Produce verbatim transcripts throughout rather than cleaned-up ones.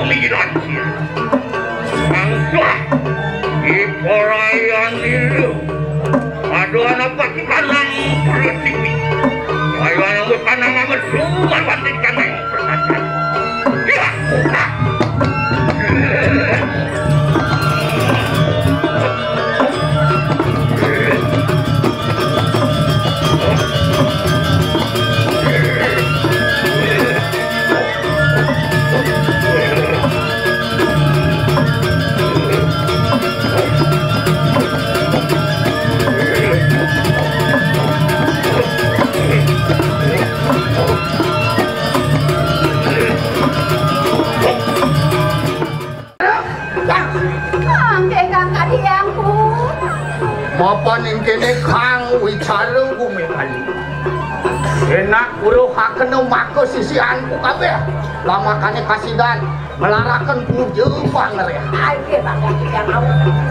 Mikiran. Mangsa. Iporayan ilu. Aduh, anak pati kanang perlu tinggi. Ayo, anak kanang amat suman pati kanang perkasa. Ya. Kang, kang kadiangku. Mapan ing kene kang wicara gumi kali. Enak uruh hakena maka sisianku kabeh. Lamakane kasidan melaraken puja pangreh. Ayo, Bang, kita mau.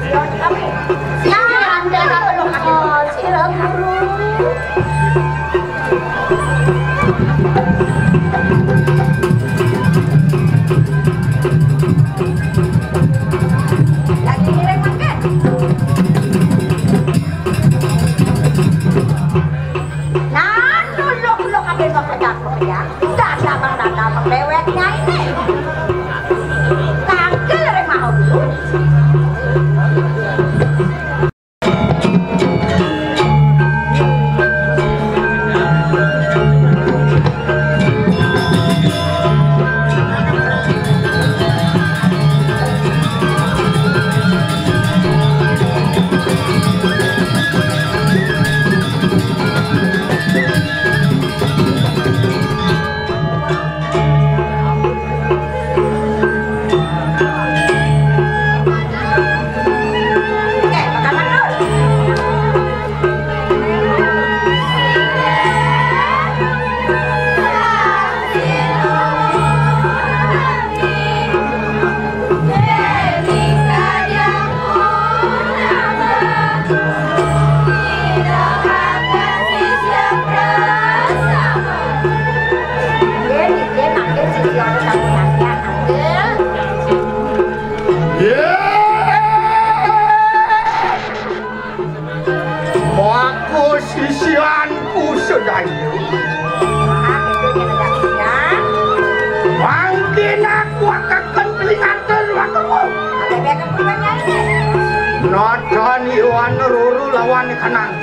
Siap, kami. Siap, Bang. Sira guru. Lagi ngiring mangkin. Nah, dulu-dulu kabeh mau kerja ya. Dasar bang, dasar bang, dewek nyai nih. Kagel remah dulu. Maka sisianku sedaya. Mangkin aku akaken pelingaten wakemu. Nadan iwan ruru lawan kanang.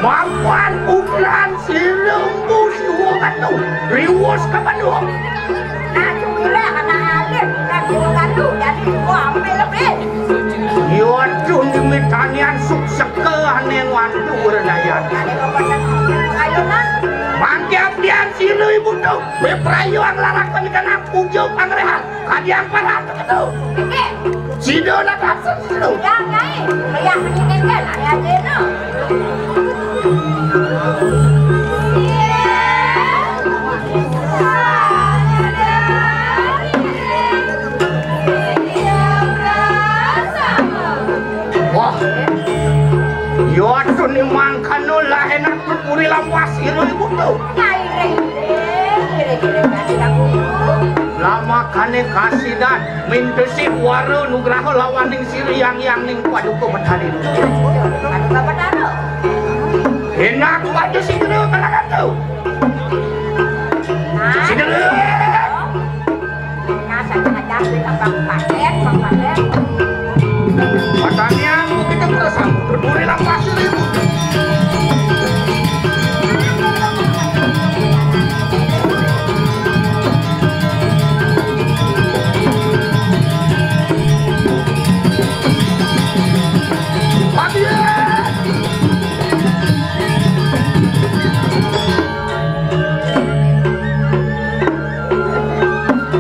Mapan ulan sirungku siwa katu. Riwus ke Bandung. Nah, cuwira kana alit, kan guru gandu, jadi gua ambil lebih. Yo, aduh, nyemitanian sukseka ane ngwantu renayan. Ane kau pasan, ayo, nah. Mangke abdian sira ibu tu, beprayu anglaraken kana puja pangrehan, kadi amparan teketu. Oke. Sida nak absen sira. Ya, Nyai. Ya, ini kan, ane aja, no. Wah. Yo, atuh ni mangkana lah enak puri lawas ira ibu tu. Lama kane kasidan, mintesi wara nugraha lawaning sira yang yang ning paduka betari. Enak pada sira kalakan tu. Sira. Nah, saya ngajar di Bang Paten, Bang Paten. Pertanian kita bersama berduri lapas seribu.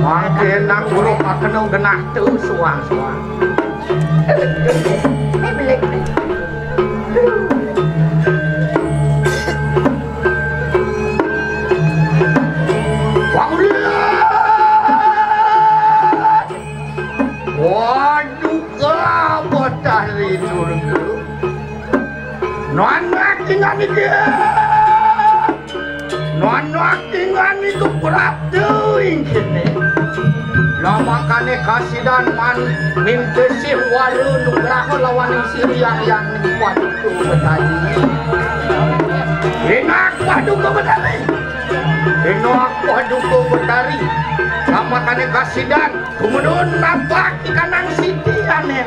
Mangke nak guru pakeno genah tu suang-suang. Wah, udah. Waduh, kabotah rindu. Nono akingan iki. Nono akingan Kukurat teuing kéné. Lah makané kasidan man mintesih walu nugraha lawan ing siriang yang ning Paduka Betari. Ring Paduka Betari. Ring Paduka Betari. Lah makané kasidan tumedun napak ikanang siti ané.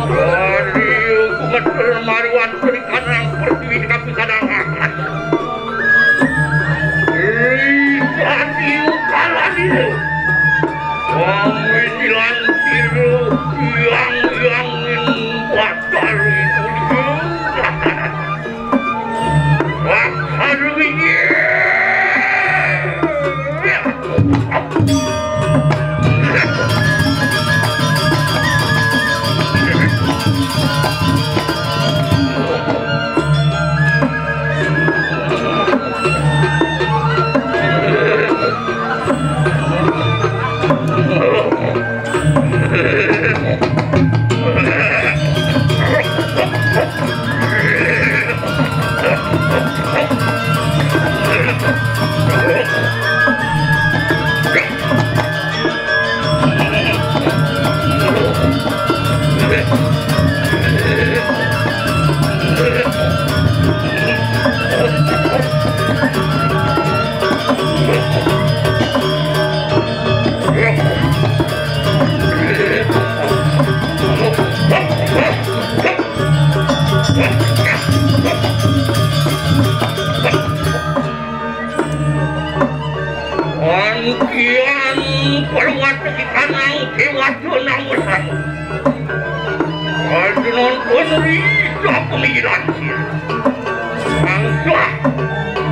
Ari kumeter maruan perikanan pertiwi tapi kadang. Ih, hati ukalan itu. Kami dilantir yang yang batari itu. Antian perwati kanang dewata namesan. Adunan penderita pemikiran. Mangsa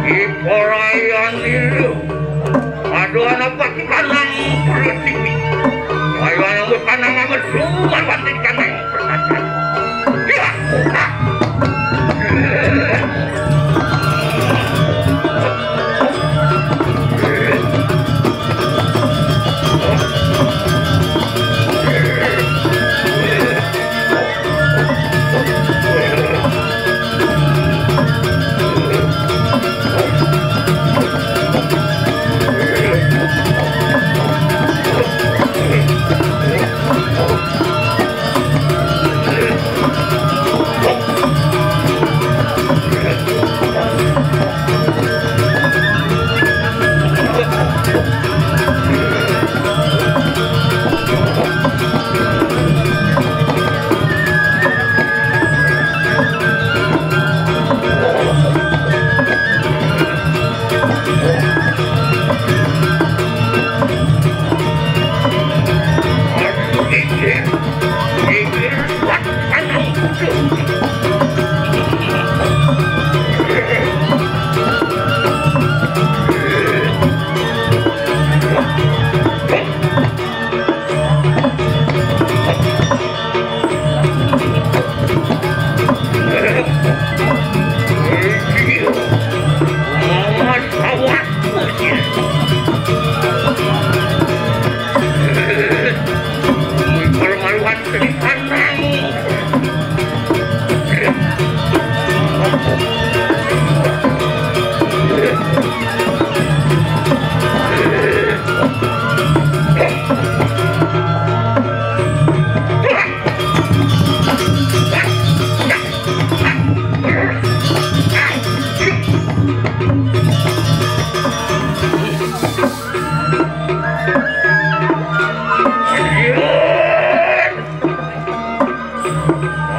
di porayan itu. Aduh, anak pati kanang pertiwi. Ayo, anak kanang amat suman pati kanang pertiwi. Mamat awak. Permaluan.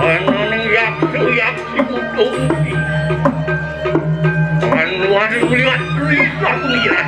Ananing yaksa-yaksi kutung. Lan wani melihat gelisah melihat.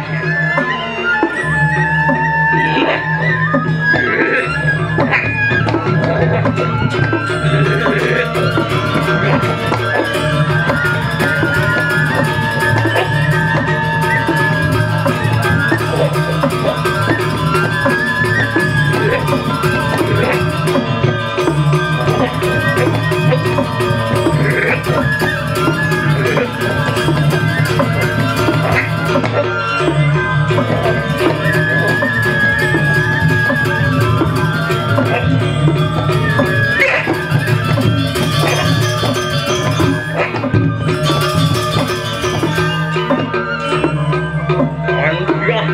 Anjah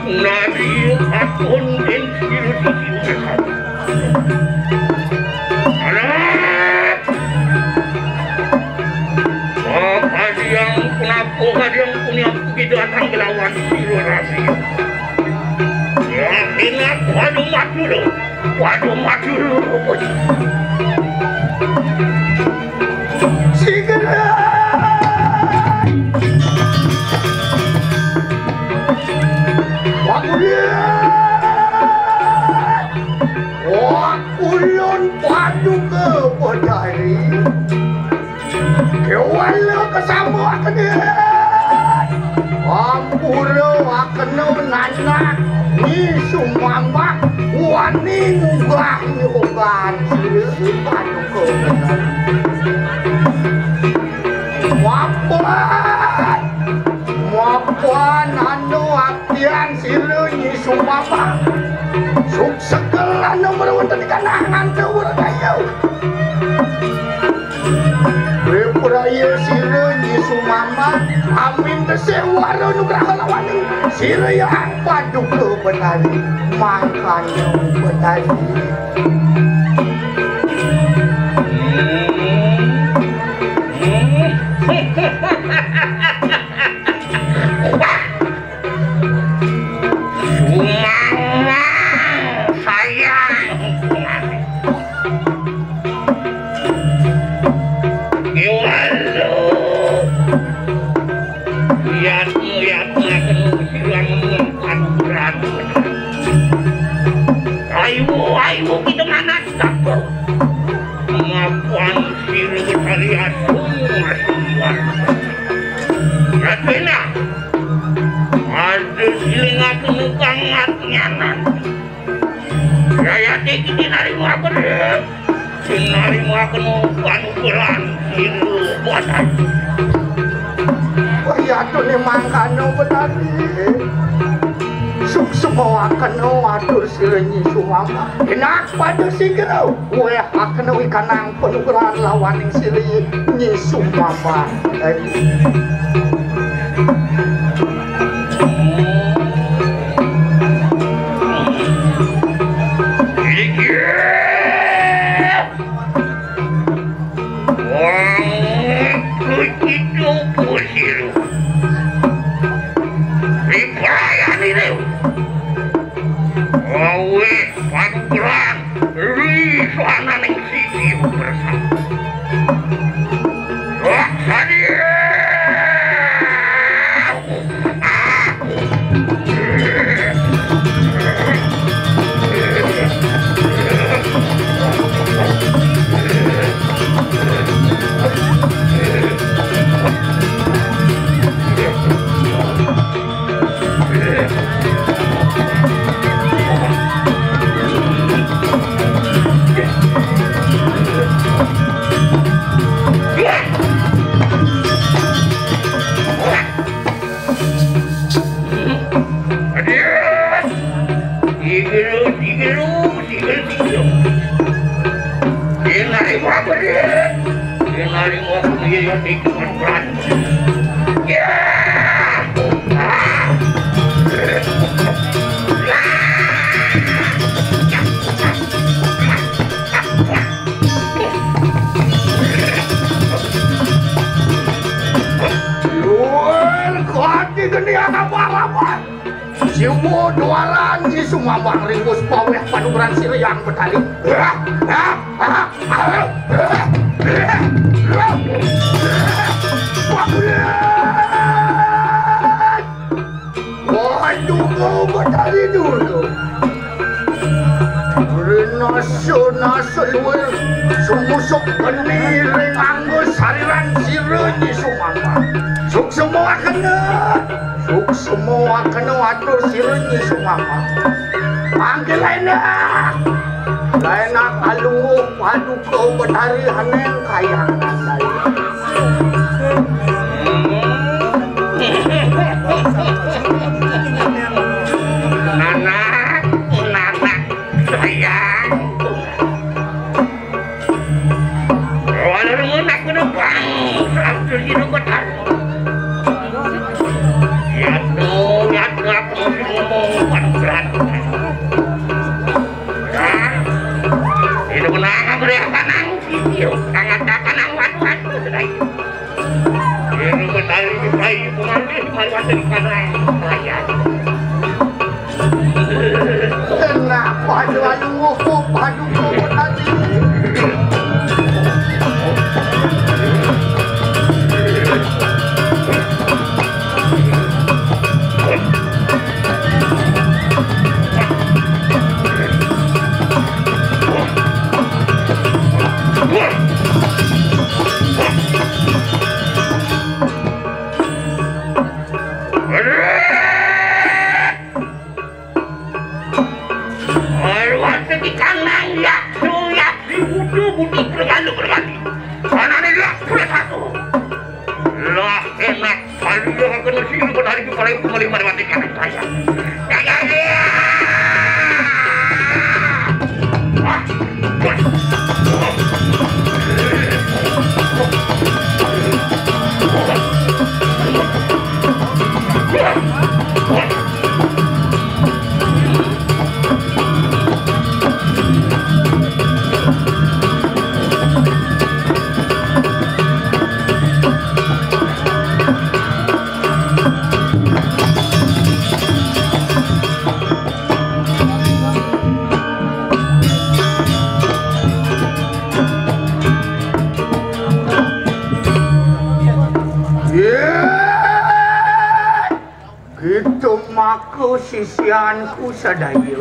nari akon ing sira sisi. Anak! Kadiang punapa, kadiang punapa kita datang kelawan sira rasi. Ya, ingat, waduh, maju lu. Waduh, maju lu. Segera. Waduh. Wah, ulun paduka Betari. Kéwala kasambuk akéné. Ampura akéné nanak Nyi Sumambah wani ngugah nyogan sira paduka Betari. Mapan. Mapan anu Tiang sira Nyi Sumambah. Suksekel anu mara wénten di kanah nganta wara daya. Wipraya sira Nyi Sumambah, amin tesih wara nugraha lawaning sira Hyang Paduka Betari, mangkana Betari. Sumangwang sayang. Iwalo. Yatmu, yatmu, akan silang mengumpat berat. Ayo, ayo, kita manas, tak? Mapan sira Betari asung, asung warga. Yatmina, ada siling aku nukang ngat nyanan. Yayati kiti nari makan, nari makan panukuran sira Betari. Wah, ya tuh nih mangkano Betari. Suksma wakeno atur sira Nyi Sumama. Enak pada sigra. Wéh, akena wikanang panugrahan lawaning sira Nyi Sumama. Inggih. Wong kucitu pusir. Dipalayani dewe. Awit panugrahan ri sananing sisi bersama. Wah, sadia. Ini apa-apa? Siwa doaran Nyi Sumambang, riwus pawéh panugrahan sira Hyang Betari. Waduh, Betari dulu. Rina suna seluwir sumusuk geni ring angga sariran sira Nyi Sumambang. Suksma kena, suksma kena atur sira Nyi Sumambang. Mangke lainnya, lainnya kalungguh paduka Betari aneng kayang nandai. Nanak, nanak, sayang. Walau aku udah bang, aku hidup betar. Ya tuh, ya tuh, aku ngomong, waduh, berat. Nah, itu kenapa beri apa nang? Yuk, tangan tangan nang, waduh, waduh, sudah. Ini Betari, Betari, Betari, Betari, Betari, Betari. Kenapa selalu ngukup aduh ngukup tadi? Arwah sekikan nang yaksu yaksi budu budu pergalu pergati. Anane yaksu satu. Lah enak. Kalian akan sing pada hari kepala kembali marwati kami saya. Gitu maka sisianku sadaya.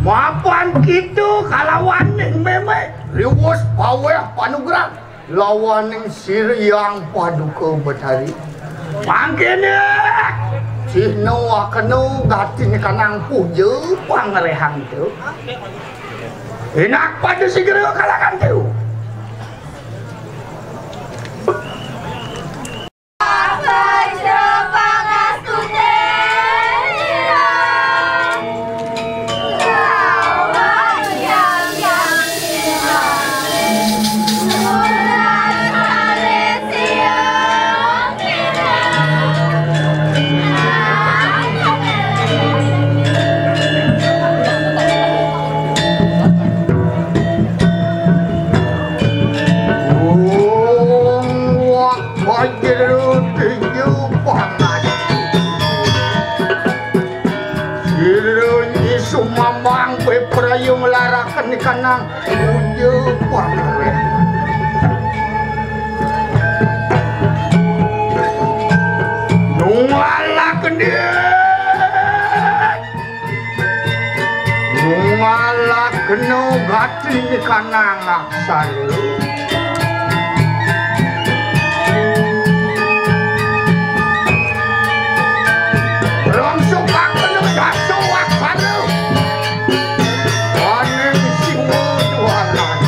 Mapan kita kalawaning meme riwus paweh panugrah lawaning sira Hyang Paduka Betari. Mangkene cihna wakena gati nikanang puja pangrehang tu. Enak pada segera kalakan tu. Wong wak bajra tinju pangan. Sira Nyi Sumambang peprayung laraken kanang puja pangreh. Nungala kendit. Ngalakno gati kanang aksara. Rongsokaken daso aksara. Aning siwa duaran.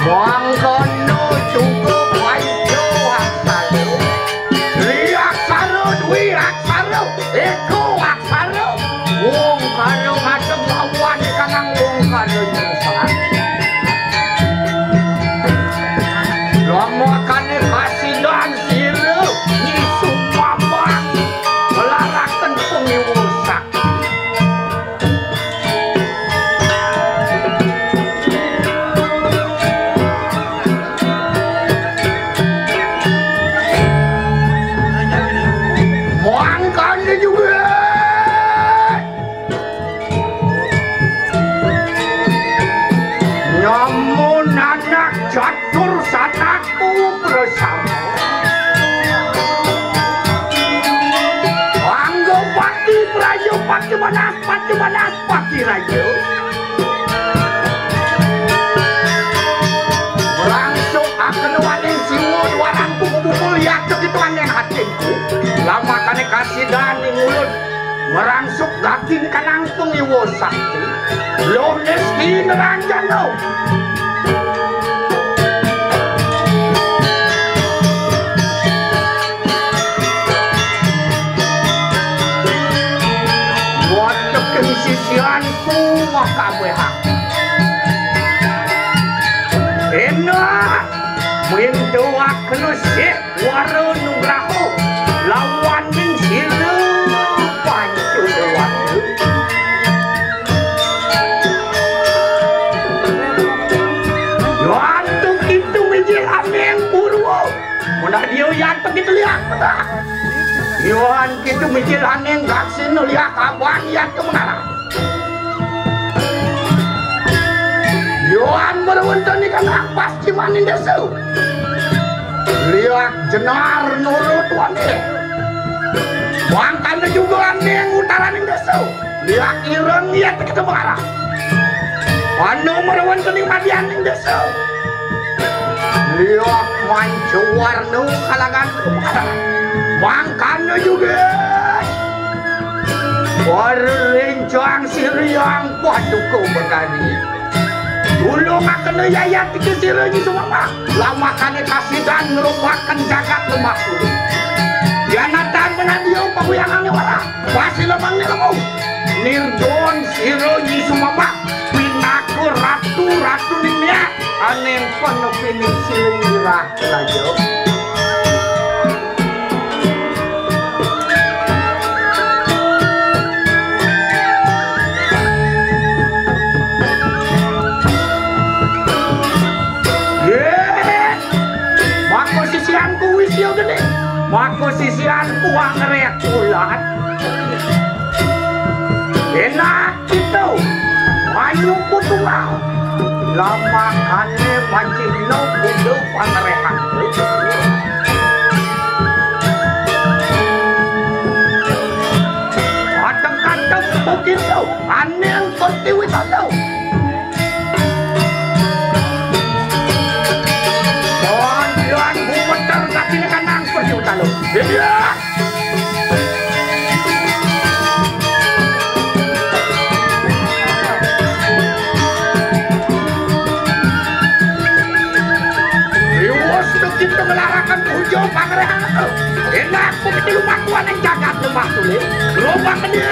Mangkana juga panca aksara. Sri aksara dwi Naspati, Naspati raja. Langsung akan waning siwun warang kuku-kuku liat segitu aneh hatinku. Lamakane kasidan ning ulun. Merangsuk daging kanang pengiwa sakti. Loh miskin ranjana. Wateking sisianku makabehak. Enak. Mintuak nusik. Wara nugraha lawaning sira pancu dewata. Yantu kitu mijil aning purwa. Munah dia yantu kitu liak petah. Yan kitu mijil aning gaksina liak aban yantu menara. Yoan merwenteni kanang pastimaning desa. Liak jenar nurut wani. Mangkana juga aning utaraning desa. Liak ireng iya teka marah. Anu merwenteni madianing desa. Liak mancuwarna kalangan marah. Mangkana juga. Para rencang siriang paduka Betari. Tulungakena yayat iki sira Nyi Sumama. Lamakane kasidan ngrupaken jagat lemah pulih. Yanatan menadia pabuyangane wara. Pasilemang nilemu. Nirgon sira Nyi Sumama. Pinaka ratu, ratu ning niat. Aning penepining siling wirah. Raja. Yeh. Maka sisianku wis ya gede. Maka sisianku angrek ulat. Enak. Kita manyuku tunggal. Lamakane mancingno kudu pangrehan. Adeng-adeng begitu, aneh pertiwi tandau. Kondian gumeter katine kanang pertiwi tandau. Iya. Riwus tu kita ngelarakan puja pangrehan. Enak ku kecil lumakuan yang jagat lemah tulis. Roba kediri.